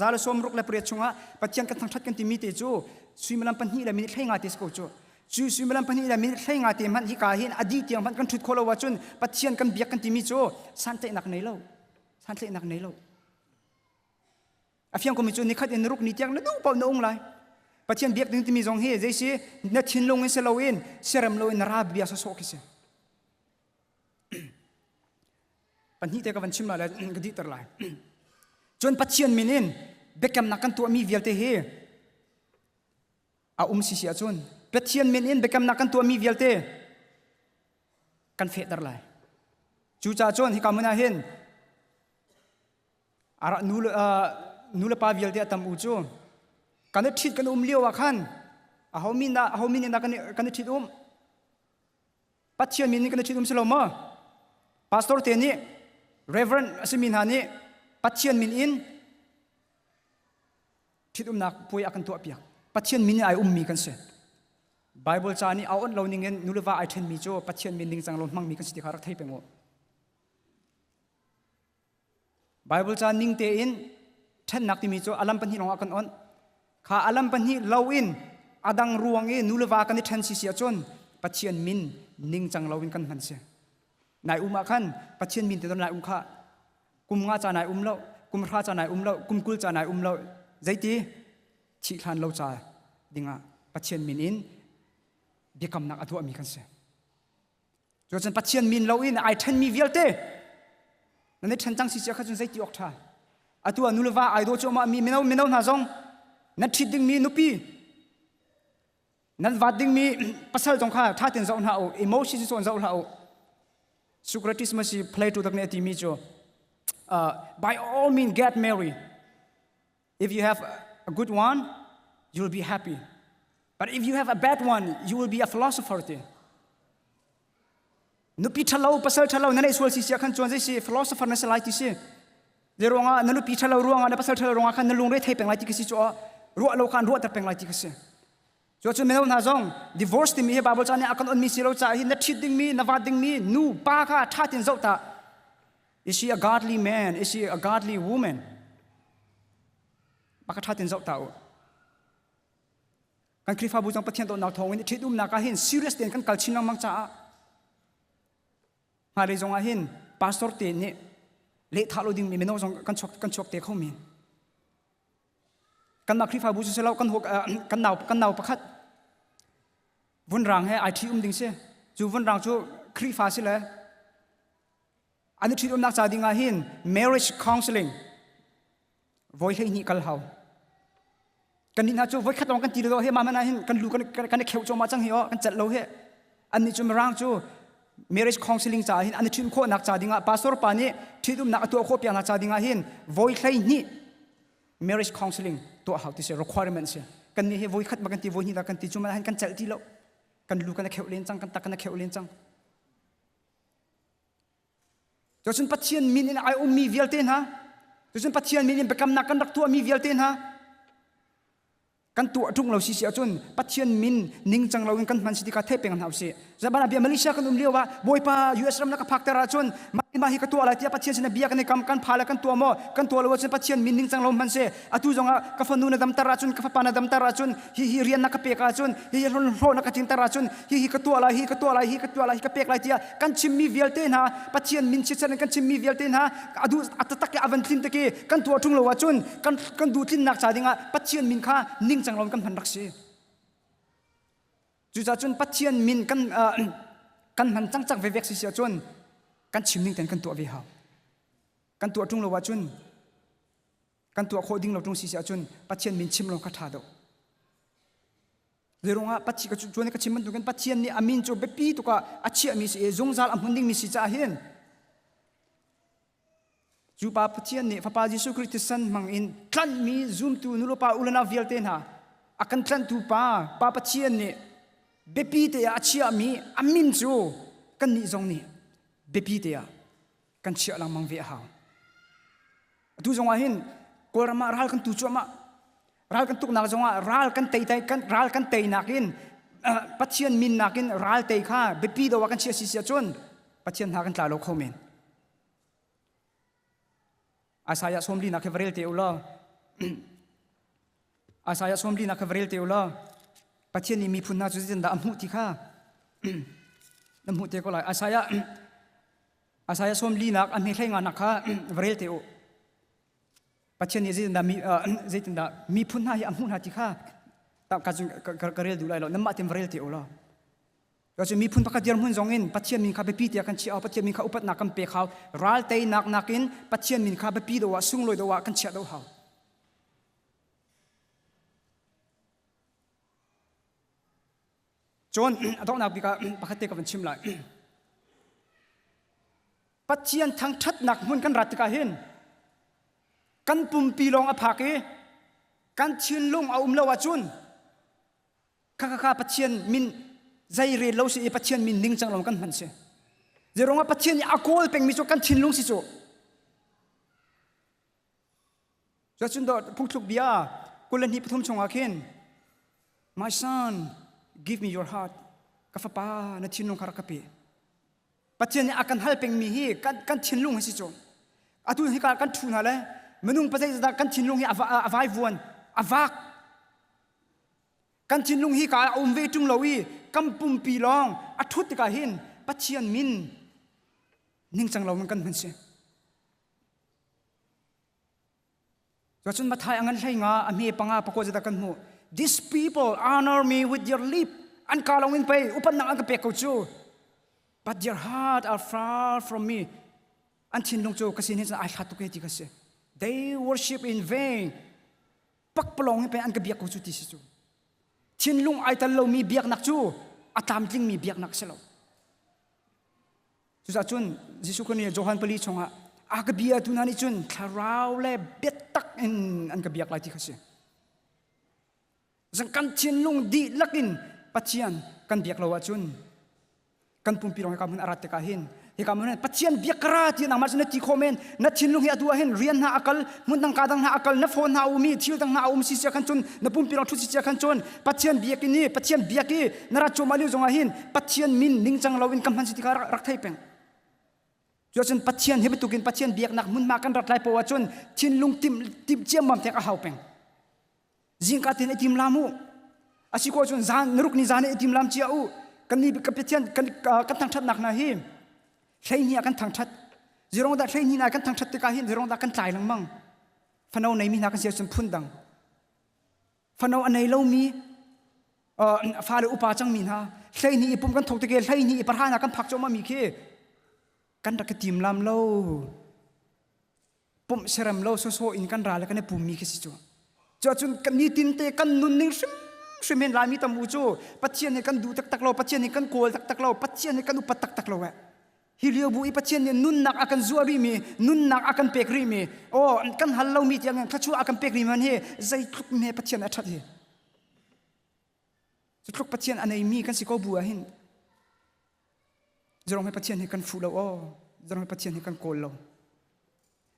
za le sawmruk le pariat chungah Pathian kan thangṭhat kan timi te cu suimilam pahnih le minute hlei nga te si ko cu. Cu suimilam pahnih le minute hlei nga te hmanh hika hin a dih tiang hmanh kan ṭhut khawh lo ahcun Pathian kan biak kan timi cu santlaihnak nei lo. Santlaihnak nei lo. A fiang komi cu nikhat in ruk ni tiang na duh paoh na ung lai. Pathian biak ding timi zong hi zei si na thinlung in si loin siarem loin na ra bia sawsawh khi si. Pahnih te ka van chim lai le ka dihter lai. Cun Pathian min in biakamnak kan tuahmi vialte hi a um si si ahcun Pathian min in biakamnak kan tuahmi vialte kan fehter lai. Cucaah cun hika hmun ah hin nu le pa vialte a tam u cu kan i ṭhit kan um lio ah khan aho min dah aho min in dah kan i ṭhit um Pathian min in kan i ṭhit um si lo maw pastor te nih reverend a simi hna nih Pathian min in ṭhitumnak puai a kan tuahpiak Pathian min in ai ummi kan si Bible ca nih a onh lo ning in nu le va ai ṭhenmi cu Pathian min ningcang lo hmangmi kan si ti kha rak thei peng u Bible ca ning tein ṭhennak timi cu alam pahnih lawngah kan onh. Kha alam pahnih loin adang ruang i nu le va kan i ṭhen si si ahcun Pathian min ningcang loin kan hman si. Nai um ah khan Pathian min te don lai um kha kum nga ca nai um lo, kum hra ca nai um lo, kum 20 ca nai um lo. Zeiti thih hlan lo ca dingah Pathian min in biakamnak a tuahmi kan si. Cucun Pathian min loin ai ṭhenmi vialte nan i ṭhen cang si cia kha cun zeiti awk ṭha. Atu ah nu le va ai daw cuahmah mi mino mino hna zong nan ṭhit dingmi nupi nan vat dingmi pasal zong kha ṭha tein zoh hna u emotion si zoh hlah u Socrates ma si Plato tak nih a timi cu by all means get married If you have a good one, you will be happy. But if you have a bad one, you will be a philosopher ti. Nupi ṭhalo, pasal ṭhalo na neih sual si sia khan chuan zei si philosopher na si lai ti si. Zei ruangah na nupi ṭhalo ruangah na pasal ṭhalo ruangah khan na lungre thei peng lai ti ka si cu ruah lo khan ruahter peng lai ti ka si. Cu cun mino hna zong divorce timi hi Bible ca nih a kan onmi si lo caah hi na ṭhit dingmi na vat dingmi nu pa kha ṭha tein zoh ta. Is she a godly man? Is she a godly woman? Baka ṭha tein zoh ta u. Kan Khrihfabu zong Pathian dawtnak thawngin i ṭhitumnak ah hin serious tein kan kal chin lengmang caah hmailei zong ah hin pastor te nih lehthah lo dingmi mino zong kan chuak kan chuak te kho men. Kanmah Khrihfabu cu si lo kan kan nau kan nau pakhat vunrang he ai ṭhi um ding si. Cu vunrang cu Khrihfa si le An i ṭhitumnak ca ding ah hin marriage counseling voi 12 kal hau. Kannih hna cu voi khat lawng kan ti lo he mah hmanh ah hin kan lu kan kan i kheuh cuahmah cang hi aw kan celh lo he. Annih cu Mirang cu marriage counseling caah hin an i ṭhitum khawhnak ca ding ah pastor pa nih ṭhitumnak a tuah khawh piak hna ca ding ah hin voi 12 marriage counseling tuah hau ti si requirement si. Kannih hi voi khat ma kan ti voi hnih dah kan ti cu mah hin kan celh ti lo. Kan lu kan i kheuh len cang kan tak kan i kheuh len cang. Cucun Pathian min in ai ummi vialte hna, cucun Pathian min in biakamnak kan rak tuahmi vialte hna, kan tuah ṭung lo si si ahcun Pathian min ningcang loin kan hman si ti kha theih peng hna usih. Zaban ah bia Malaysia kan um lio ah Bawipa US ram na ka phakter ahcun mah hi ka tuah lai tiah Pathian sin bia kan i kam kan pha le kan tuah maw kan tuah lo ahcun Pathian min ningcang lo hman si atu zongah ka fanu na damter ahcun ka fapa na damter ahcun hihi rian na ka pek ahcun hihi hlawh na ka tlinter ahcun hihi ka tuah lai hi ka tuah lai hi ka tuah lai hi ka pek lai tiah kan chimmi vialte hna Pathian min chiatchan in kan chimmi vialte hna a duh a taktak i a van tlin tak i kan tuah ṭung lo ahcun kan kan duh tlinnak ca dingah Pathian min kha ningcang lo in kan hman rak si cucaah cun Pathian min kan kan hman cangcang vevek si si ahcun kan chim ning tein kan tuah ve hau kan tuah ṭung lo ahcun kan tuah khawh ding lo ṭung si si ahcun Pathian min chim lo kha ṭha deuh Zeirungah Pathian ka cuan ka chim bantukin Pathian nih a min cu biapi tuk ah a chiahmi si i zungzal a hmun dingmi si caah hin cu pa Pathian nih Fapa Jesuh Khrih thisen hmang in tlanhmi zumtu nulepa ulenau vialte hna a kan tlanhtu pa pa Pathian nih biapi te ah a chiahmi a min cu kannih zong nih biapi te ah kan chiah lengmang ve a hau. Atu zong ah hin Kawlram ah ral kan tu cuahmah. Ral kan tuknak zong ah ral kan tei kan ral kan teinak in Pathian min nakin ral tei kha biapi do ah kan chiah si si ahcun Pathian hna kan tla lo kho men. Isaiah 40 nak khi va rel te u law Isaiah 40 nak kha va rel te u law Pathian nih miphun hna cu zeitindah a hmuh ti kha na hmuh te ko lai. Isaiah Isaiah 40 nak a hme hlei nga nak kha va rel te u. Pathian nih zeitindah mi zeitindah miphun hna hi a hmuh hna ti kha. Ka cun ka rel duh lai lo. Nanmah tein va rel te u law. Cun miphun pakhat dirhmun zong in Pathian min kha biapi tiah kan chiah Pathian min kha upatnak kan pek hau. Ral teinak nakin Pathian min kha biapi deuh ah sunglawi deuh ah kan chiah deuh hau. Cun a donghnak bik ah pakhat te ka van chim lai. Pathian thangṭhatnak hmun kan rat tikah hin kan pumpi lawng a phak i kan thinlung a um lo ahcun kha kha kha Pathian min zei rel lo si i Pathian min ningcang lo kan hman si. Zeirungah Pathian nih a kawl pengmi cu kan thinlung si cu. Cun phungthluk bia 22 pathum chungah khin My son, give me your heart. Ka fapa, na thinlung kha rak ka pe. Pathian nih a kan hal pengmi hi kan, kan thinlung hi si cu. Atu hika kan ṭhu hna le minung pazei dah kan thinlung hi a vaivuan, a vak. Kan thinlung hi ka a um ve ṭung lo i kan pumpi lawng a ṭhut tikah hin Pathian min ningcang lo in kan hman si. Cun Matthai a ngan hlei nga a hme panga pakua zedah kan hmuh. These people honor me with their lip. An ka lawng in pei upatnak an ka pek ko cu. But their heart are far from me. An thinlung cu ka sin hin cun ai hlat tuk e ti ka si. They worship in vain. Pakpalawng in pei an ka biak ko cu ti si cu. Thinlung ai tel lomi biaknak cu a tlamtlingmi biaknak si lo. Cucaah cun Jesuh Khrih nih Johan pali chungah a ka biatu hna nih cun thlarau le biatak in an ka biak lai ti kha si. Zan kan thinlung dihlak in Pathian kan biak lo ahcun kan pumpi lawng hika hmun a rat tikah hin hika hmun Pathian biak ka ra ti nangmah cu na ti khawh men na thinlung hi atu ah hin rian hna a kal hmun dang ka dang hna a kal na phone hna a um i thil dang hna a um si sia khan cun na pumpi lawng ṭhut si sia khan cun Pathian biak in i Pathian biak i na rat cuahmah lio zongah hin Pathian min ningcang loin ka hman si ti kha rak thei peng. Cuacun Pathian hi bantukin Pathian biaknak hmunhma kan rat lai poah ahcun thinlung tim tim ciammam tek a hau peng. Zingka tin i tim lam u. Asi ko cun zan naruk ni zan i tim lam chia u. Kan ni ka Pathian kan kan thangthatnak hna hi hleihnih ah kan thangthat. Zirong dah hleihnih na kan thangthat tikah hin zirong dah kan tlai lengmang. Fano neimi hna kan si ahcun phun dang. Fano a nei lomi fale upa cangmi hna hleihnih i pum kan thok tik i hleihnih i pahra hna kan phak cuahmahmi khi kan rak i tim lam lo pumh serem lo sawsawh in kan ral le kan i pummi khi si cu cuahcun kan nitin te kan nunning hrimhrim hin Laimi tam u cu Pathian hi kan duh taktak lo Pathian hi kan kawl taktak lo Pathian hi kan upat taktak lo eh Hi lio bu i Pathian nih nunnak a kan zuah rihmi, nunnak a kan pek rihmi, aw kan hal lomi tiang in thluachuah a kan pek rihmi man hi zeitluk hme Pathian a ṭhat hi. Cutluk Pathian a neimi kan si ko bu ah hin zerong he Pathian hi kan fuh lo aw, zerong he Pathian hi kan kawl lo.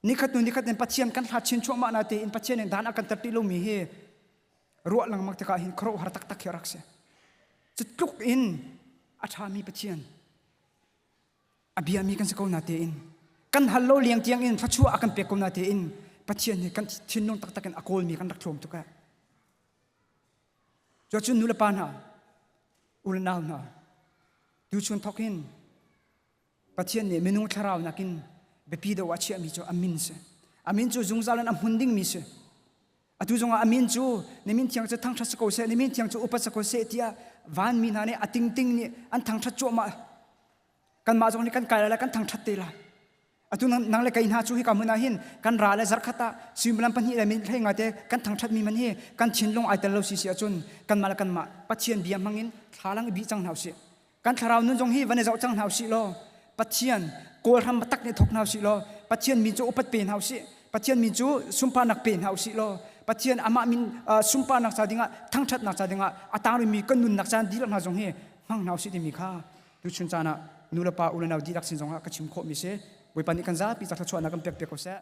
Nikhat hnu nikhat in Pathian kan hlat chin chuahmah na tein Pathian in dan a kan tat rih lomi hi ruah lengmang tikah hin khuaruahhar taktak hi a rak si. Cutluk in a ṭhami Pathian a biami kan si ko na tein kan hal lo liang tiang in thluachuah a kan pek ko na tein Pathian nih kan thinlung taktak in a kawlmi kan rak tlawm tuk ah cuacun nu le pa hna u le nau hna tuchun thawk hin Pathian nih minung thlarau nakin biapi deuh ah chiahmi cu a min si a min cu zungzal in a hmun dingmi si Atu zongah a min cu na min thiang cu thangṭhat si ko seh, na min thiang cu upat si ko seh tiah vanmi hna nih a tingting nih an thangṭhat cuahmah. Kanmah zong nih kan kai lai le kan thangṭhat te lai. Atu nang le kei hna cu hika hmun ah hin kan ra le zarkhat ah suimilam pahnih le minute hlei nga te kan thangṭhatmi man hi kan thinlung ai tel lo si si ahcun kanmah le kanmah Pathian bia hmangin thlalang i bih cang hna usih. Kan thlarau nun zong hi van i zoh cang hna usih law Pathian kawlhram tak nih thok hna usih law Pathian min cu upat pe hna usih Pathian min cu sunparnak pe hna usih law Pathian amah min sunparnak ca dingah thangṭhatnak ca dingah a tang kan nunnak caan dihlak hna zong hi hmang hna usih timi kha tuchun caan ah nu le pa u le nau dihlak sin zongah ka chim khawhmi si Bawipa nih kan zapi ca thluachuahnak kan pek piak ko seh.